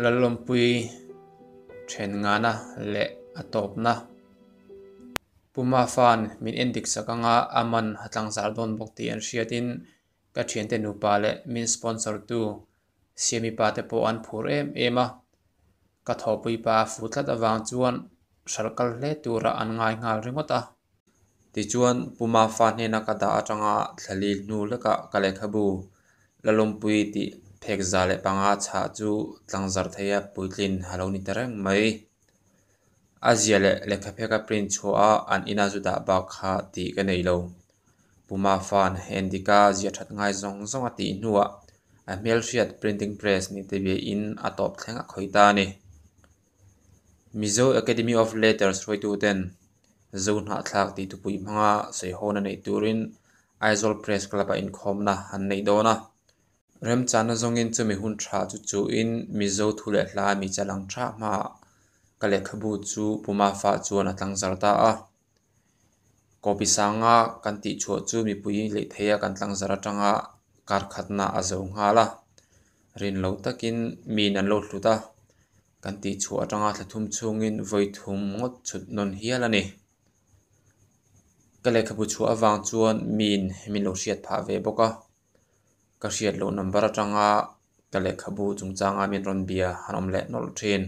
Lalawmpui then ngana leh a tawpna. Puma fan min endik sak anga a man a tlangzar dawn bawk tih an hriatin ka thiante nupa leh min sponsor tu Siami pa te pawh an phur em em a. Ka thawhpui pa a fu tlat avang chuan hralh kal hle turah an ngai nghal ringawt a. Tichuan, Puma fa hnena ka dah atanga thlali hnu lekah ka lehkhabu Lalawmpui tih phek 105 chhah chu tlangzarh theia puitlin a lo ni ta reng mai. A zia leh lehkhaphek a print chhuah a an ina zu dah bak kha tih ka nei lo. Puma fan Endika zia that ngai zawng zawng a tih hnuah a hmelhriat printing press ni te biain a tawp thleng a khawih ta a ni. Mizo Academy of Letters hruaituten Zo hnahthlak tih thupui hmanga sawihawna neih turin Aizawl Press Club-ah inkhawmna an neih dawn a. Remchana zawngin chumi hun tha chu chuhin Mizo thu leh hla mi chalang tha hmaah ka lehkhabu chu Puma fa chuan a tlangzar ta a. Copy sanga kan tihchhuah chu mipui leh theia kan tlangzar atanga kar khatna a zo nghal a. Rin lo takin miin an lo hlut a, kan tihchhuah atanga thla thum chhungin vawi thum ngawt chhut nawn hial a ni. Ka lehkhabu chhuah avang chuan miin min lo hriat phah ve bawk a. Ka hriat loh number atanga ka lehkhabu chungchanga min rawn bia an awm leh nawlh thin.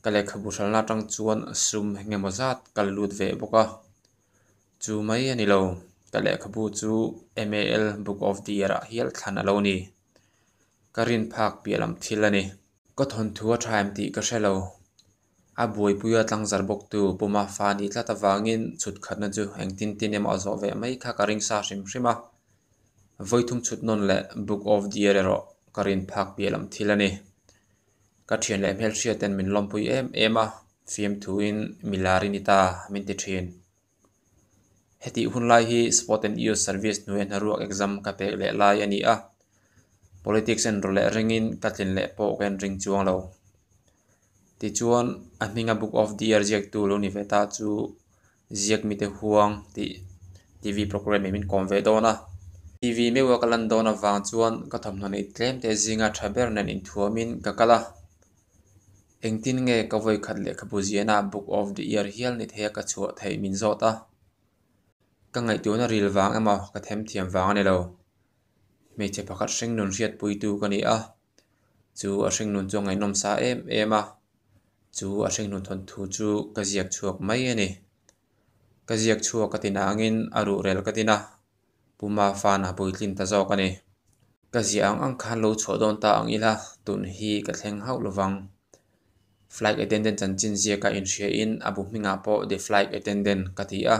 Ka lehkhabu hralhna atang chuan sum engemaw zat ka la lut ve bawk a. Chu mai a ni lo, ka lehkhabu chu MAL Book of the Year ah hial thlan a lo ni. Ka rin phak piah lam thil a ni. Ka thawnthu a tha em tih ka hre lo. A buaipuia tlangzar bawktu Puma fa ni tlat avangin chhut khatna chu engtin tin emaw a zawh ve mai kha ka ring sa hrim hrim a. Vawithum chhut nawn leh Book of the Year erawh ka rin phak piah lam thil a ni. Ka thian leh hmelhriat ten min lawmpui em em a, fiamthuin milar i ni ta min ti thin. Hetih hun lai hi Sport and Youth Service hnuaia hnaruak exam ka pek leh lai a ni a, Politics en rawh leh ringin ka tlin leh pawh ka en ring chuang lo. Tichuan a hminga Book of the Year ziaktu lo ni ve ta chu Ziak Mite Huang tih TV programme in min kawm ve dawn a. TV meuha ka lan dawn avang chuan ka thawmhnaw neih tlem te zinga tha ber nen inthuamin ka kal a. Engtin nge ka vawi khat lehkhabu ziahna Book of the Year hial ni theia ka chhuah theih min zawt a. Ka ngaihtuahna ril vang emaw ka themthiam vang a ni lo. Hmeichhe pakhat hringnun hriatpuitu ka ni a, chu a hringnun chu a ngaihnawm sa em em a, chu a hringnun thawnthu chu ka ziak chhuak mai a ni. Ka ziak chhuak ka ti nangin a ruhrel ka din a. Puma fan a puitlin ta zawk a ni. Ka ziah ang ang khan lo chhuah dawn ta ang ila tun hi ka thleng hauh lovang. Flight attendant chanchin ziaka inhriain a bu hmingah pawh The Flight Attendant ka ti a.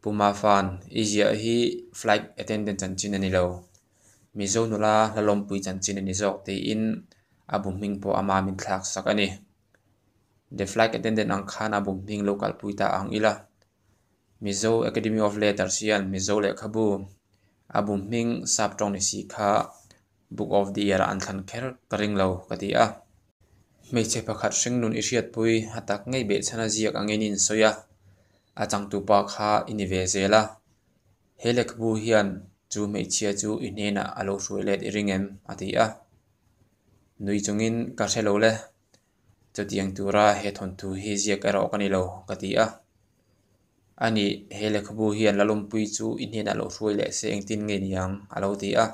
Puma fan, i ziah hi flight attendant chanchin a ni lo. Mizo nula hlalawmpui chanchin a ni zawk tiin a bu hming pawh ama min thlak sak a ni. The Flight Attendant ang khan a bu hming lo kalpui ta ang ila. Mizo Academy of Letters hian Mizo lehkhabu a bu hming sap tawng ni si kha Book of the Year ah an thlan kher ka ring lo ka ti a. Hmeichhe pakhat hringnun i hriatpui a tak ngei behchhan a ziak angin i insawi a, a changtupa kha i ni ve zel a. He lehkhabu hian chu hmeichhia chu i hnenah a lo hruai let i ring em? a ti a. Nui chungin ka hre lo le. Chutiang tura he thawnthu hi ziak erawh ka ni lo, ka ti a. A nih, he lehkhabu hian Lalawmpui chu i hnenah lo hruai leh se engtin nge ni ang? a lo ti a.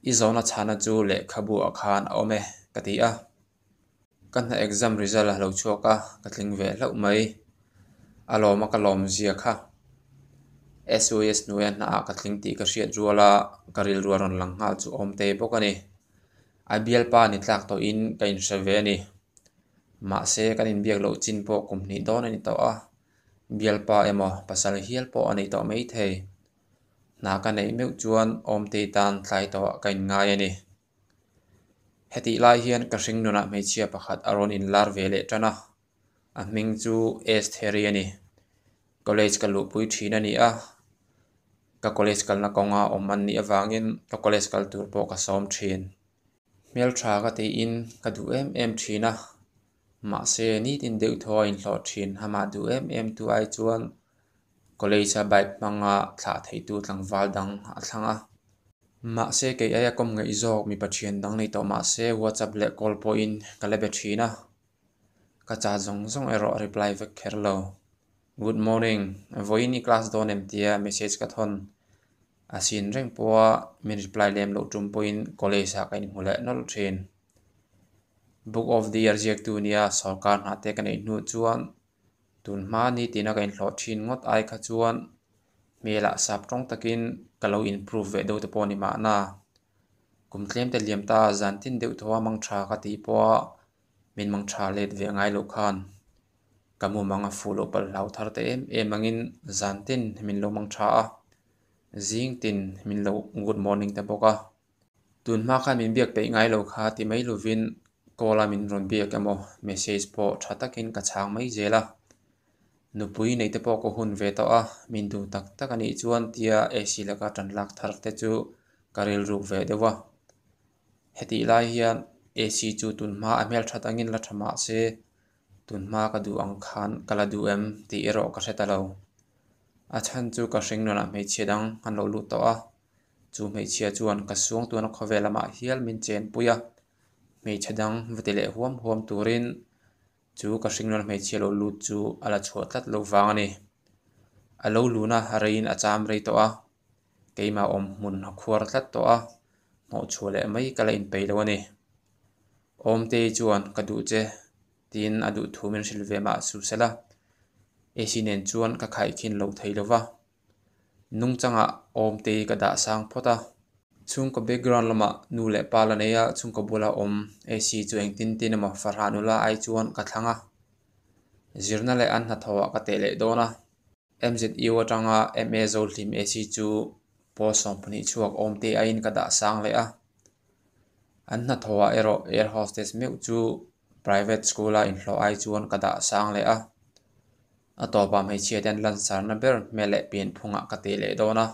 I zawhna chhana chu lehkhabu ah khan a awm e, ka ti a. Ka hna exam result a lo chhuak a, ka tling ve hlauh mai. A lawma ka lawm zia kha. SOS hnuaia hnaah ka tling tih ka hriat ruala ka rilru a rawn lang nghal chu awm te bawk a ni. A bialpa ni tlak tawhin ka inhre ve a ni. Mahse, kan inbiak loh chin pawh kum hnih dawn a ni tawh a, bialpa emaw pasal hial pawh a nei tawh mai thei. Hna ka neih meuh chuan Awmtei tan tlai tawhah ka inngai a ni. Hetih lai hian ka hringnunah hmeichhia pakhat a rawn inlar ve leh tan a, a hming chu Estheri a ni. College ka luhpui thin a ni a, ka college kalna kawnga awm an nih avangin ka college kal tur pawh ka sawm thin. Hmeltha ka tiin ka duh em em thin a, mahse nitin deuh thaw a inhlawh thin amah duh em em tu ai chuan. College-a bike hmanga thlah theitu tlangval dang a thlang a. Mahse kei aia kawm ngaih zawk mipa thian dang nei tawh mahse WhatsApp leh call pawhin ka la be thin a. Ka chat zawng zawng erawh a reply vek kher lo. Good morning, vawiin i class dawn em tia message ka thawn. A sin reng pawha min reply lem loh tum pawhin college ah ka inhmu leh nawlh thin. Book of the year ziaktu nia sawrkar hna te ka neih hnu chuan tun hma nitina ka inhlawh thin ngawt ai kha chuan hmelah sap tawng takin ka lo improve ve deuh te pawh a ni mahna. Kum tlem te liam ta zan tin deuh thaw a mang tha ka tih pawha min mang tha let ve ngai loh khan ka mumang a fuh loh palh hlau thar ta em em angin zan tin min lo mang tha a, zing tin min lo good morning ta bawk a. Tun hma khan min biak peih ngai lo kha ti mai lovin call a min rawn biak emaw message pawh tha takin ka chhang mai zel a. Nupui nei te pawh ka hun ve tawh a, min duh tak tak a nih chuan tia AC laka tan lak thar te chu ka rilruk ve deuh a. Hetih lai hian AC chu tun hma a hmelthat angin la tha mah se tun hma ka duh ang khan ka la duh em tih erawh ka hre ta lo. A chhan chu ka hring nunah hmeichhia dang an lo lut tawh a, chu hmeichhia chuan ka suang tuna khawvel lamah hial min chenpui a, hmeichhe dang va ti leh huam huam turin chu ka hring nuna hmeichhia lo lut chu a la chhuah tlat lo vang a ni. A lo luna reiin a cham rei tawh a, keimah awm hmun a khuar tlat tawh a, hnawhchhuah leh mai ka la inpeih lo a ni. Awmtei chuan ka duh che tiin a duh thu min hrilh ve mah su sela, AC nen chuan ka khaihkhin lo thei lo va. Nungchangah Awmtei ka dah sang phawt a. Chhungkaw background lamah nu leh pa la nei a, chhungkaw bula awm AC chu engtin tin emaw farah nula ai chuan ka thlang a. Zirna leh an hnathawhah ka teh leh dawn a. MZU atanga MA Zohlim AC chu pawl 12 chhuak Awmtei aiin ka dah sang leh a. An hnathawhah erawh air hostess meuh chu private school-a inhlawh ai chuan ka dah sang leh a. A tawpah hmeichhia te an lansarna ber hmel leh pianphungah ka teh leh dawn a.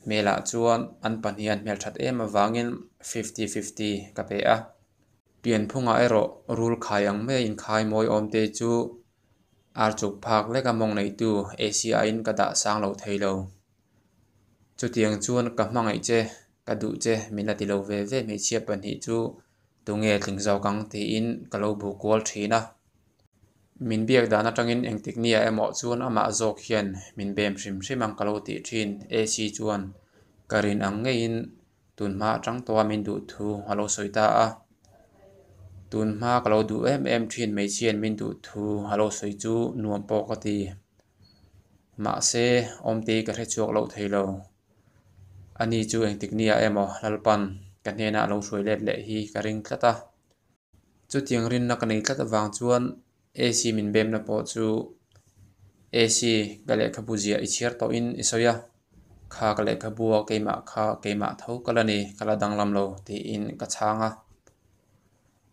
Hmelah chuan an pahnih an hmelthat em avangin fifty fifty ka pe a. Pianphungah erawh rul khai ang mai a inkhai mawi awm te chu ar chuk phak leka mawng neihtu AC aiin ka dah sang lo thei lo. Chutiang chuan ka hmangaih che, ka duh che min la ti lo ve ve hmeichhia pahnih chu tunge tling zawk ang tiin ka lo bu kual thin a. Min biak dan atangin engtik nia emaw chuan amah zawk hian min bem hrim hrim ang ka lo tih thin. AC chuan ka rin ang ngeiin tun hma atang tawha min duh thu a lo sawi ta a. Tun hma ka lo duh em em thin hmeichhiain min duh thu a lo sawi chu nuam pawh ka ti. Mahse, awmtei ka hre chhuak loh thei lo. Ani chu engtik nia emaw Lalpan ka hnenah a lo hruai let leh hi ka ring tlat a. Chutiang rinna ka nei tlat avang chuan AC min bemna pawh chu AC ka lehkhabu ziah i chhiar tawhin i sawi a, kha ka lehkhabua keimah kha keimah tho ka la ni, ka la danglam lo tiin ka chhang a.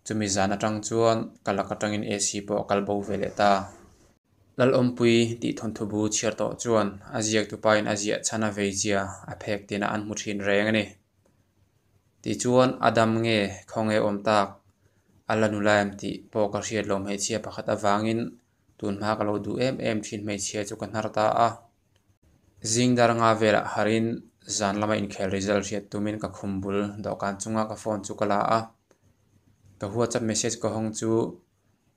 Chumi zan atang chuan ka lak atangin AC pawh a kal bo ve leh ta. Lalawmpui tih thawnthu bu chhiar tawh chuan a ziaktupain a ziah chhan a veizia a phek tinah an hmu thin reng a ni. Tichuan a dam nge khawnge awm tak a la nula em tih pawh ka hriat lo hmeichhia pakhat avangin tun hma ka lo duh em em thin hmeichhia chu ka hnar ta a. Zing dar nga velah harin zan lama inkhel result hriat tumin ka khum bul dawhkan chunga ka phone chu ka la a. Ka WhatsApp message ka hawng chu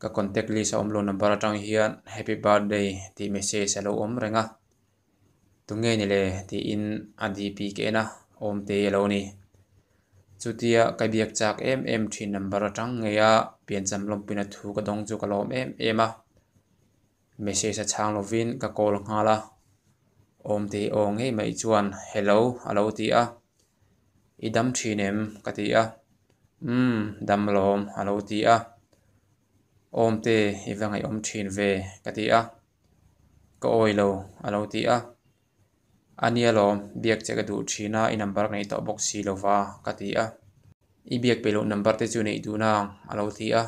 ka contact list a awm lo number atang hian happy birthday tih message a lo awm reng a. Tunge ni le tiin a DP ka en a, Awmtei a lo ni. Chutia ka biak chak em em thin number atang ngei a piancham lawmpuina thu ka dawng chu ka lawm em em a. Message a chhang lovin ka call nghal a, Awmtei aw ngei mai chuan hello a lo ti a. I dam thin em? ka ti a. Umm dam lawm a lo ti a. Awmte i va ngaihawm thin ve ka ti a. Ka awi lo a lo ti a. A nia lawm, biak che ka duh thin a, i number ka nei tawh bawk si lo va ka ti a. I biak peih loh number te chu neih duh nang a lo ti a.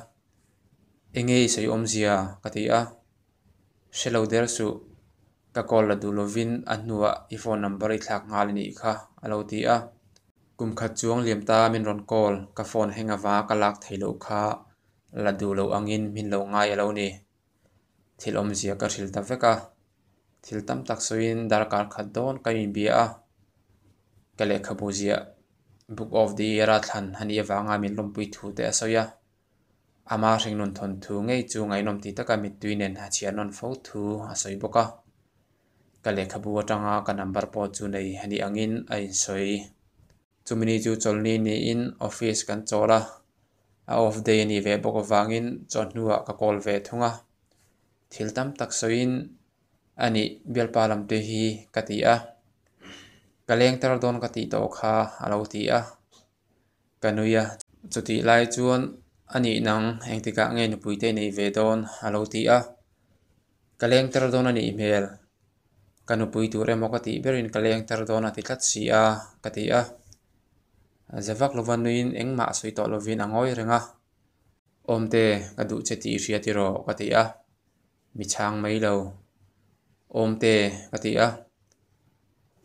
Enge i sawi awmzia ka ti a. Hre lo der suh, ka call la duh lovin a hnuah i phone number i thlak nghal a nih kha a lo ti a. Kum khat chuang liam ta min rawn call, ka phone heng avanga ka lak theih loh kha la duh loh angin min lo ngai a lo ni. Thil awmzia ka hrilh ta vek a. Thil tam tak sawiin darkar khat dawn ka inbia a, ka lehkhabu ziah Book of the Year-a thlan a nih avanga min lawmpui thu te a sawi a. Ama hringnun thawnthu ngei chu ngaihnawm ti taka mittui nen a chhiar nawn fo thu a sawi bawk a. Ka lehkhabu atanga ka number pawh chu nei a nih angin a insawi. Chumi ni chu chawlhni niin office kan chawl a, a off day a nih ve bawk avangin chawhnuah ka call ve thung a. Thil tam tak sawiin a nih bialpa lam te hi ka ti a, ka leng tar dawn ka tih tawh kha a lo ti a, ka nui a. Chutih lai chuan a nih nang engtikah nge nupui te nei ve dawn a lo ti a, ka leng tar dawn a nih hmel, ka nupui tur emaw ka tih berin ka leng tar dawn a ti tlat si a ka ti a. Za vak lova nuiin engmah a sawi tawh lovin a ngawi reng a. Awmte, ka duh che tih i hria tiraw? ka ti a. Mi chhang mai lo. Awmte, ka ti a.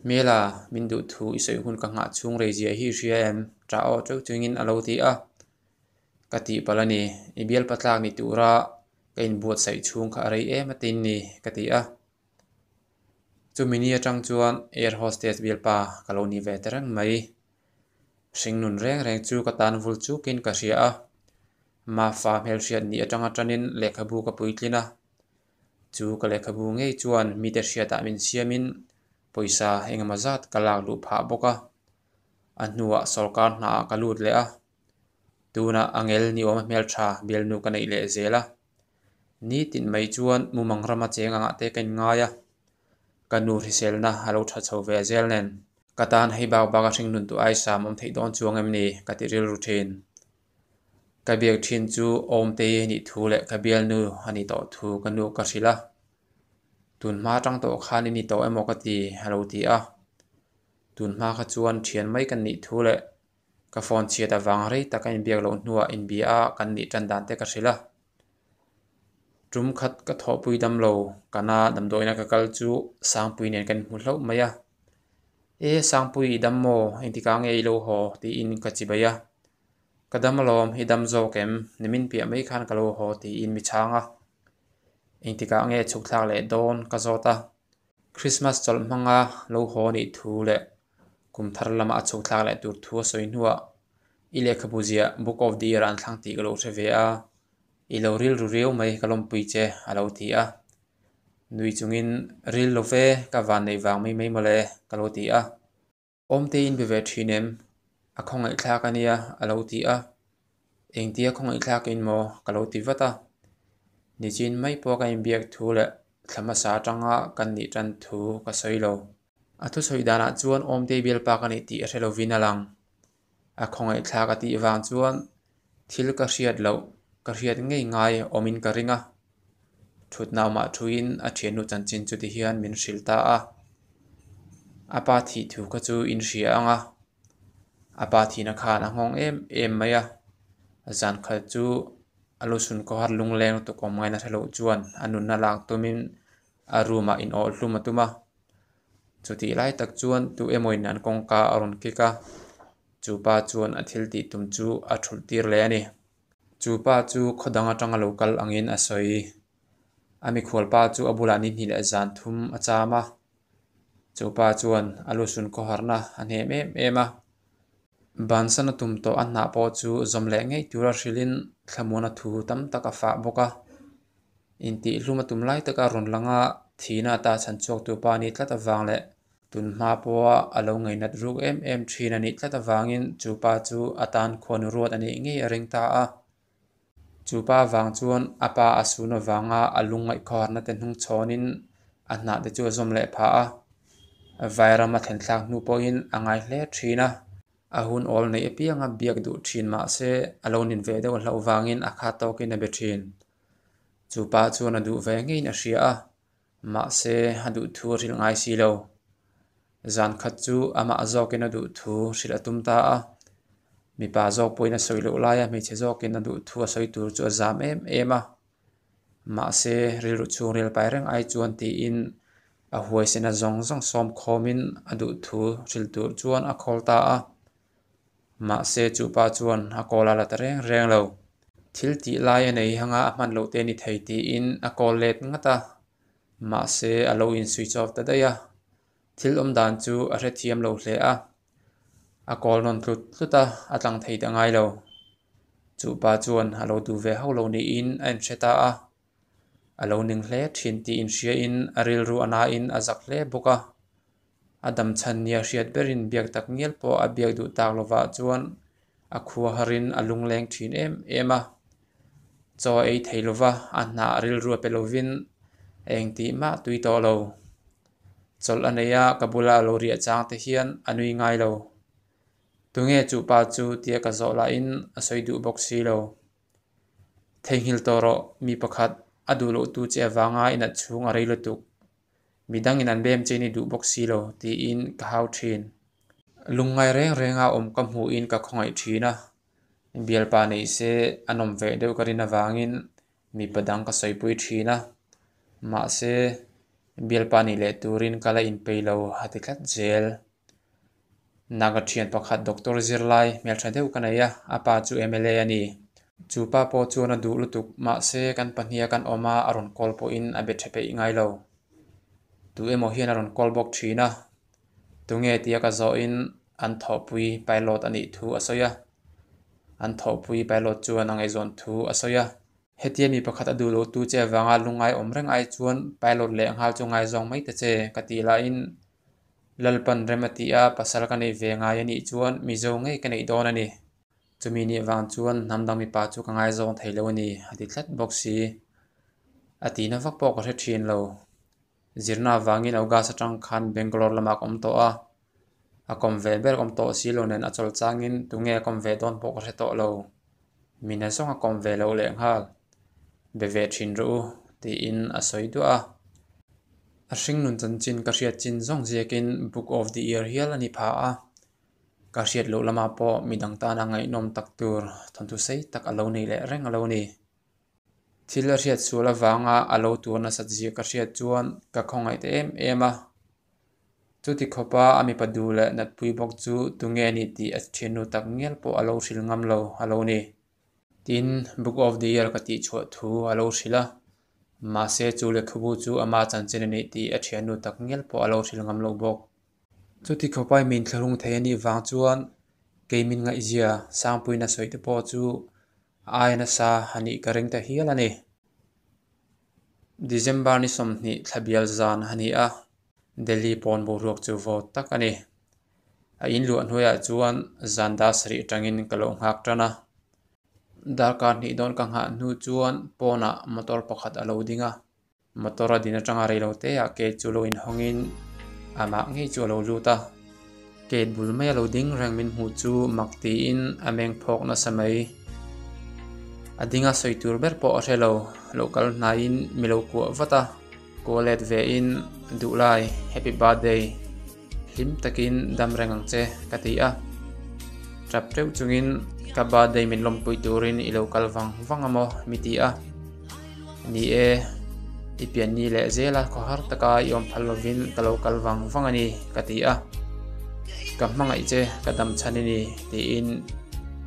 Hmela, min duh thu i sawi hun ka nghah chhung rei zia hi i hria em? Ṭah aw ṭeuh chungin a lo ti a. Ka tih palh a ni. I bialpa tlak ni tura ka inbuatsaih chhung kha a rei em atin ni, ka ti a. Chumi ni aṭang chuan air hostess bialpa ka lo ni ve ta reng mai. Hringnun reng reng chu ka tan vul chukin ka hria a, Mafa hmelhriat ni atanga tanin lehkhabu ka puitlin a, chu ka lehkhabu ngei chuan mite hriatah min siamin pawisa engemaw zat ka lak luh phah bawk a, a hnuah sawrkar hnaah ka lut leh a, tunah angel ni awma hmeltha bialnu ka neih leh zel a, nitin mai chuan mumang rama cheng angah te ka inngai a, ka nu hriselna a lo tha chho ve zel nen. Ka tan hei bak bak a hringnun tu aisa awm theih dawn chuang em ni? ka ti rilru thin. Ka biak thin chu Awmtei a nih thu leh ka bialnu a nih tawh thu ka nu ka hrilh a. Tun hma atang tawh khan i ni tawh emaw ka ti a lo ti a. Tun hma kha chuan thian mai kan nih thu leh ka phone chhiat avang rei tak a inbiak loh hnuah inbia a kan nih tan dan te ka hrilh a. Tum khat ka thawhpui dam lo, kana damdawiina ka kal chu Sangpui nen kan inhmu hlauh mai a. E Sangpui i dam maw? Engtikah nge i lo haw? tiin ka chibai a. Ka dam alawm, i dam zawk em? Nimin piah mai khan ka lo haw tiin mi chhang a. Engtikah nge chhuk thlak leh dawn ka zawt a. Krismas chawlh hmanga lo haw nih thu leh kum thar lama a chhuk thlak leh tur thu a sawi hnuah i lehkhabu ziah Book of the Year an thlang tih ka lo hre ve a, i lo rilru riau mai ka lawmpui che a lo ti a. Nui chungin ril lo ve ka van neih vang mai mai mawle ka lo ti a. Awmte in be ve thin em? A khawngaihthlak a nia a lo ti a. Engtia khawngaihthlak in maw? ka lo ti vat a. Nichin mai pawh ka inbiak thu leh thla hmasa atanga kan nih tan thu ka sawi lo. A thusawi danah chuan Awmtei bialpa ka nih tih a hre lovin a lang. A khawngaihthlak a tih vang chuan thil ka hriat loh ka hriat ngei ngai awmin ka ring a. Thutna awmah thuin a thiannu chanchin chu ti hian min hrilh ta a. A pa thih thu kha chu in hria ang a, a pa thihna khan a nghawng em em mai a. Zan khat chu a lusun khawhar lungleng lutuk awm ngaina hre loh chuan a nunna lak tumin a room ah inawh hlum a tum a. Chutih lai tak chuan tu emawin an kawngka a rawn kik a, chu pa chuan a thil tih tum chu a thulh tir leh a ni. Chu pa chu khaw dang atanga lo kal angin a sawi. A mikhual pa chu a bulah ni hnih leh zan thum a cham a, chu pa chuan a lusun khawharna a hnem em em a. Bansan a tum tawh a hnah pawh chu zawm leh ngei tura hrilhin thlamuana thu tam tak a fah bawk a. Intihhlum a tum lai taka rawn lang a, thihna ata chhan chhuaktu pa a nih tlat avang leh tun hma pawha a lo ngainat ruk em em thin a nih tlat avangin chu pa chu a tan khuanu ruat a nih ngei a ring ta a. Chu pa avang chuan a pa a sun avanga a lungngaih khawharna te hnung chhawnin a hnah te chu a zawm leh phah a. Vairam a thlen thlak hnu pawhin a ngai hle thin a. A hun awl neih apianga biak duh thin mahse a lo nin ve deuh hlauh vangin a khat tawkin a be thin. Chu pa chuan a duh ve ngeiin a hria a, mahse a duh thu a hrilh ngai si lo. Zan khat chu amah zawkin a duh thu hrilh a tum ta a, mipa zawk pawhin a sawi loh laia hmeichhe zawkin a duh thu a sawi tur chu a zam em em a. Mahse rilru chhungril pai reng ai chuan tiin a huaisena zawng zawng sawm khawmin a duh thu hrilh tur chuan a khawl ta a. Mahse chu pa chuan a kawl a la ta reng reng lo. Thil tih lai a nei hanga a hman loh te a ni thei tiin a kawl let ngat a. Mahse, a lo in-switch off ta daih a. Thil awm dan chu a hrethiam lo hle a. A call nawn tlut tlut a, a tlang thei ta ngai lo. Chu pa chuan a lo duh ve hauh lo niin a inhre ta a. A lo ning hle thin tih inhriain a rilru a nain a zak hle bawk a. A dam chhan nia hriat berin biak tak ngial pawh a biak duh tak lovah chuan a khua harin a lungleng thin em em a. Chaw a ei thei lova, a hnah rilru a pe lovin a engtih mah tui tawh lo. Chawlh a nei a, ka bula a lo riah chang te hian a nui ngai lo. Tunge chu pa chu tia ka zawh lahin a sawi duh bawk si lo. Theihnghilh tawh rawh, mi pakhat a duh loh tu che avanga inat chhung a rei lutuk. Midangin an bem che ni duh bawk si lo, tiin ka hau thin. Lungngai reng renga awm ka hmuhin ka khawngaih thin a, bialpa neih se a nawm ve deuh ka rin avangin mipa dang ka sawipui thin a, mahse bialpa nih leh turin ka la inpei lo a ti tlat zel. Naga thian pakhat doctor zirlai hmeltha deuh ka nei a, a pa chu mla a ni. Chu pa pawh chuan a duh lutuk, mahse kan pahniha kan awm a, a rawn call pawhin a be tha peih ngai lo. Tu emaw hian a rawn call bawk thin a, tunge tia ka zawhin an thawhpui pilot a nih thu a sawi a. An thawhpui pilot chuan a ngaihzawn thu a sawi a. Hetia mi pakhat a duh loh tu che avanga lungngai awm reng ai chuan pilot leh nghal chu ngaizawng mai ta che ka tih lahin Lalpan rem a tih a, pasal ka neih ve ngai a nih chuan Mizo ngei ka neih dawn a ni. Chumi nih vang chuan hnam dang mipa chu ka ngaizawng thei lo a ni, a ti tlat bawk si. A tihna vak pawh ka hre thin lo. Zirna avangin August atang khan Bangalore lamah ka awm tawh a, a kawm ve ber ka awm tawh si lo nen a chawl changin tunge a kawm ve dawn pawh ka hre tawh lo. Mina zawng a kawm ve loh lehnghal. Be ve thin rawh u, tiin a sawi duah a. A hringnun chanchin ka hriat chin zawng ziakin Book of the Year hial a ni pha a. Ka hriat loh lamah pawh midang tana ngaihnawm tak tur thawnthu sei tak a lo nei leh reng a lo ni. Thil a hriat sual avanga a lo tur nasat zia ka hriat chuan ka khawngaih ta em em a. Chuti khawpa a mipa duh leh natpui bawk chu tunge a ni tih a thiannu tak ngial pawh a lo hrilh ngam lo a lo ni. Tin, Book of the Year ka tih chhuah thu a lo hrilh a, mahse chu lehkhabu chu ama chanchin a nih tih a thiannu tak ngial pawh a lo hrilh ngam lo bawk. Chuti khawpa min thlahrung thei a nih vang chuan kei min ngaihzia Sangpuiin a sawi te pawh chu a aia nasa a nih ka ring ta hial a ni. December ni 20 thla bial zan a ni a, Delhi pawn boruak chu vawt tak a ni. A in luah hnuaiah chuan zan dar sarih atangin ka lo nghak tan a. Darkar hnih dawn ka nghah hnu chuan pawnah motor pakhat a lo ding a. Motor a din atanga rei lo te ah gate chu lo inhawngin amah ngei chu a lo lut a. Gate bul mai a lo ding reng min hmuh chu mak tiin a meng phawk nasa mai. A ding a sawi tur ber pawh a hre lo, lo kal hnaiin mi lo kuah vat a. Kuah let ve in duh lai happy birthday hlim takin dam reng ang che ka ti a. Tap teuh chungin ka birthday min lawmpui turin i lo kal vang vang a maw mi ti a. Ni e, i pian ni leh zel a khawhar taka i awm phal lovin ka lo kal vang vang a ni ka ti a. Ka hmangaih che ka dam chhan i ni tiin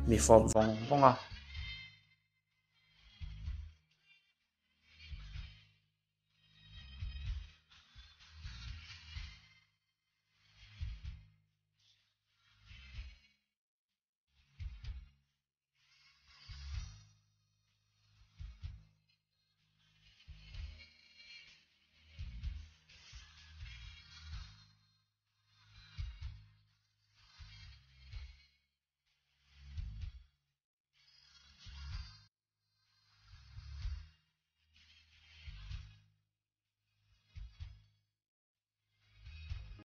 mi fawp vawng vawng a.